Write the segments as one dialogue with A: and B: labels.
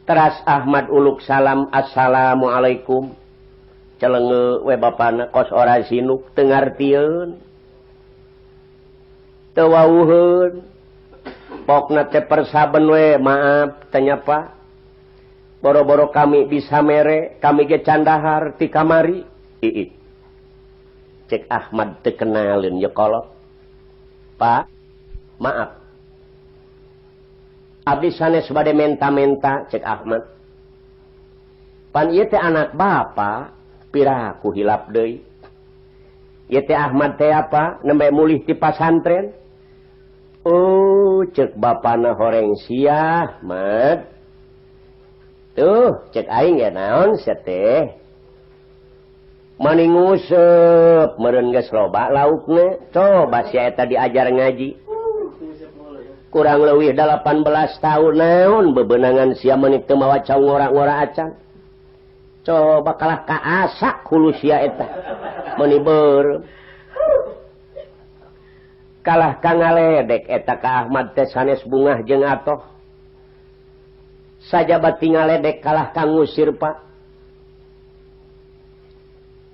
A: Teras Ahmad uluk salam, "Assalamualaikum." Celenge we bapana, kos ora sinuk, teu ngartieun, teu wawuheun. Pokna teh persaben we, "Maaf," tanya, "Pak, boro-boro kami bisa mere, kami ge can dahar ti kamari." Ii, cek Ahmad, teu kenalin ya kolot. "Pak, maaf, abdi sanes bade menta-menta," cek Ahmad. "Pan ieu teh anak bapak." Piraku hilap deui ieu teh Ahmad teh apa, nembe mulih ti pasantren. "Oh," cek bapana, "horeng sia, Mad." "Tuh," cek aing ya, "naon sia teh mani nguseup? Meureun geus loba laukna. Coba sia eta diajar ngaji kurang leuwih 18 tahun, naon bebenangan sia meni teu mawa cau ngora-ngora acan? Coba kalah kaasak hulu sia eta meuni beureum." Kalah ka ngaledek eta ka Ahmad teh, sanes bungah jeung atoh sajaba ngaledek, kalah ka ngusir, Pak.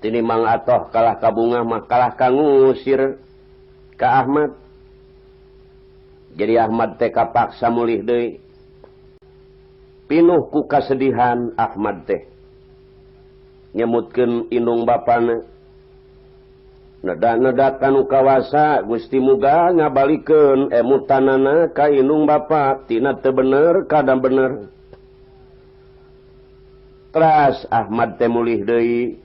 A: Tinimbang atoh kalah ka bungah mah kalah ka ngusir ka Ahmad. Jadi Ahmad teh kapaksa mulih deui. Pinuh ku kasedihan Ahmad teh nyemutkeun indung bapana, neda-neda kanu kawasa, "Gusti, muga ngabalikeun emutanana ka indung bapa tina teu bener kada bener." Teras Ahmad teh mulih deui.